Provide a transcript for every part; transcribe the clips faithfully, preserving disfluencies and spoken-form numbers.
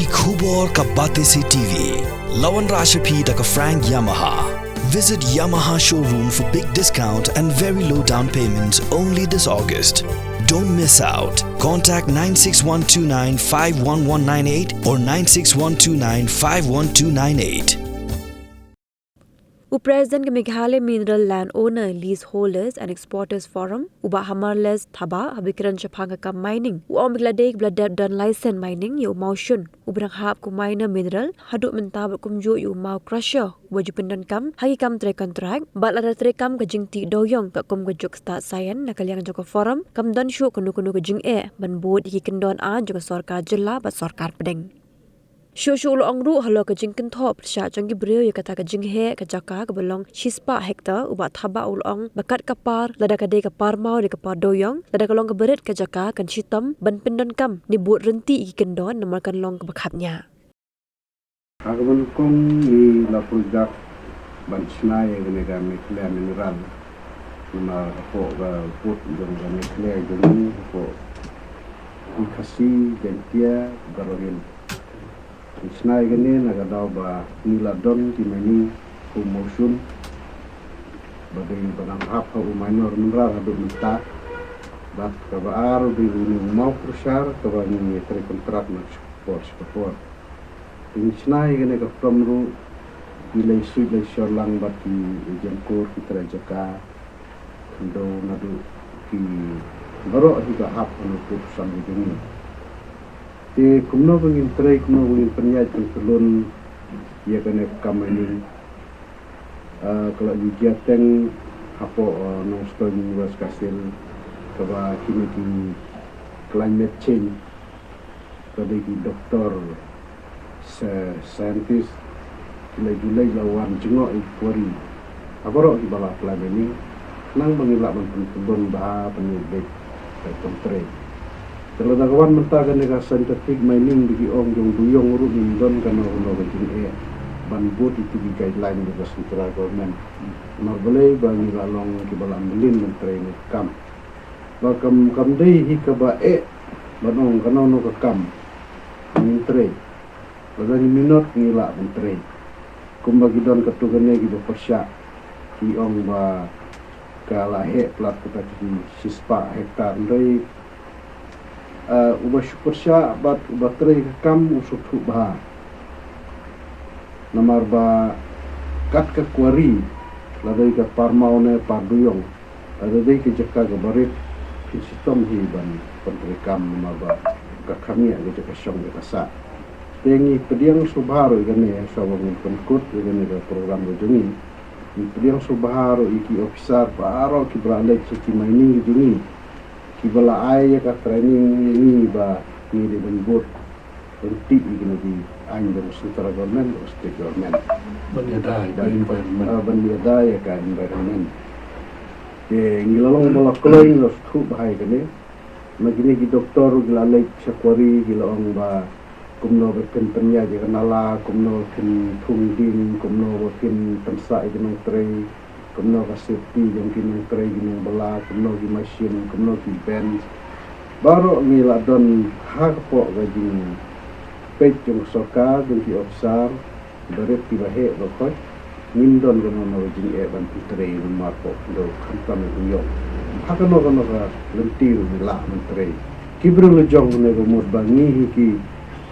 Ki khubor ka Batesi T V. La wanrah sha phi da ka Frank Yamaha. Visit Yamaha showroom for big discount and very low down payments only this August. Don't miss out. Contact nine six one two nine five one one nine eight or nine six one two nine five one two nine eight. U President ka Meghalaya Mineral Land Owner, Leaseholders and Exporters Forum, u Bah Hamarles Thabah, haba kren shaphang ka kam mining, u ong ba ki la dei kiba la dep don license mining ïa u mawshun, u ba dang hap kum minor mineral, haduh mynta bad kumjuh ïa u maw crusher, u ba ju pyndonkam ha ki kam trei kontrak, bad lada trei kam ka jingtih dewiong, katkum ka juk stad saian, na ka liang jong ka forum kam don shuh kano kano ka jingeh ban bud ïa ki kyndon aiñ jong ka sorkar jylla bad sorkar pdeng. Shuh shuh u la ong ruh halor ka jingkynthoh pyrshah jong ki briew ïa kata ka jingheh ka jaka kaba long shispah hektar, u Bah Thabah u la ong ba kat ka par, lada ka dei ka par maw ne ka par dewiong, lada ka long kaba rit ka jaka kan shitom ban pyndonkam ne bud ryntih ïa ki kyndon namar kan long kaba khapngiah. Ha kaba nyngkong ngi la pyrshah ban shna ïa kane ka Meghalaya Mineral. Namar hapoh ka pud jong ka Meghalaya jong ngi hapoh Khasi, Jaintia, Garo Hills. Ngi shna ïa kane na ka daw ba ngi la don ki mining kum mawshun ba dei ba dang hap ha u minor mineral haduh mynta. Bad kaba ar u dei une u maw crusher kaba ngi trei kontrak na ka por sha ka por. Te ngi shna ïa kane ka forum ruh ki leit suit leit shor lang bad ki agent corps, ki trai jaka, khyndew naduh ki baroh hi ba hap ha u pud u sam ka jong ngi. Te kumno ba ngin trei, kumno ba ngin pynïaid pynkyllon ïa kane ka kam mining. Ah, ka la ju jia teng hapoh, ah, Nongstoiñ, West Khasi Hills, kaba kine ki climate change, ka dei ki doktor, scientist, ki la ju leit la wan jngoh ïa ki kwari ha baroh kiba la apply mining, khnang ba ngin lah ban pynkyllon bha ban ïa beit ka kam trei. Te lada ka wan mynta kane ka synthetic mining, da ki ong jong dewiong ruh ngim don kano kano ka jingeh ban bud ïa ki guideline jong ka central government. Namar balei? Ba ngi la long kiba la mlien ban trei ne ka kam. Ba kam, kam dei hi kaba eh ban ong kano kano ka kam ngin trei. Lada ngi minot ngi lah ban trei. Kumba ki don katto katne kiba pyrshah, ki ong ba ka la heh palat kata ka shispah hektar, hynrei, eh, uba shu pyrshah bad uba trei ka kam u sngewthuh bha. Namar ba kat ka kwari, lada dei ka par maw ne par dewiong, lada dei ka jaka kaba rit, phin shitom hi ban, ban trei kam namar ba ka kham ïa ka jaka shong jaka sah. Te ngi pdiang sngewbha ruh ïa kane, shuwa ba ngin pynkut ïa kane ka program ka jong ngi, ngi pdiang sngewbha ruh ïa ki officer baroh kiba la leit sha ki mining ka jong ngi, kiba la ai ïa ka training ïa ngi ba ngi dei ban bud ryntih ïa kine ki aiñ jong central government, state government. Ban ïada ïa ka environment. Ah, ban ïada ïa ka environment. Te ngi la long ba la kloi, ngi la sngewthuh bha ïa kane. Ma kine ki doktor ki la leit sha kwari, ki la ong ba kumno ba phin pynïaid ïa ka nala, kumno ba phin thung ding, kumno ba phin pynsah ïa ki nongtrei, kumno ka safety jong ki nongtrei, ki nongbylla, kumno ki machine, kumno ki bench. Baroh ngi la don ha ka pok ka jingpeit jong ka sorkar, jong ki officer, ba rit kiba heh ba khot, ngim don kano kano ka jingeh ban pyntrei namar pok khyndew khamtam ïa u ïong. Ha kano kano ka lynti ruh ngi lah ban trei. Ki briew la jong ne ka mut ba ngi hi ki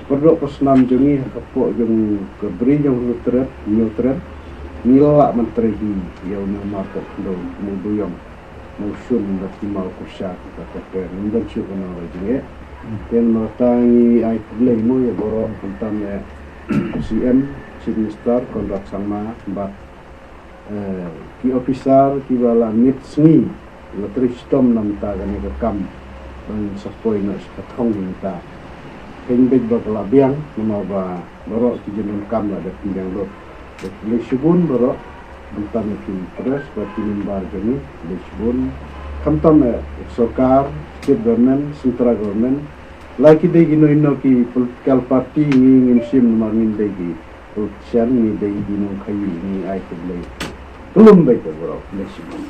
pyrdoh pyrsnam jong ngi ha ka pok jong ka bri jong u tret, u tret. Ngi la lah ban trei hi ïa u namar pok khyndew, u dewiong, mawshun bad ki maw kursha ka ka ka. Ngim don shuh kano ka jingeh. Te namar kata ngi ai khublei mo ïa baroh khamtam ïa C M, Chief Minister Conrad Sangma bad, eh, ki officer kiba la miet sngi, la trei shitom na mynta kane ka kam ban sa poi noh sha ka thong mynta. Phin beit ba ka la biang namar ba baroh ki jingdonkam la dep pynbiang lut. Te khublei shibun baroh, khamtam ïa ki press bad ki member jong ngi, khublei shibun. Khamtam ïa sorkar, state government, central government, la ki dei kino kino ki political party, ngi ngim shim namar ngim dei ki politician, ngi dei ki nongkhaii, ngi ai khublei. Khlem beit baroh, khublei shibun.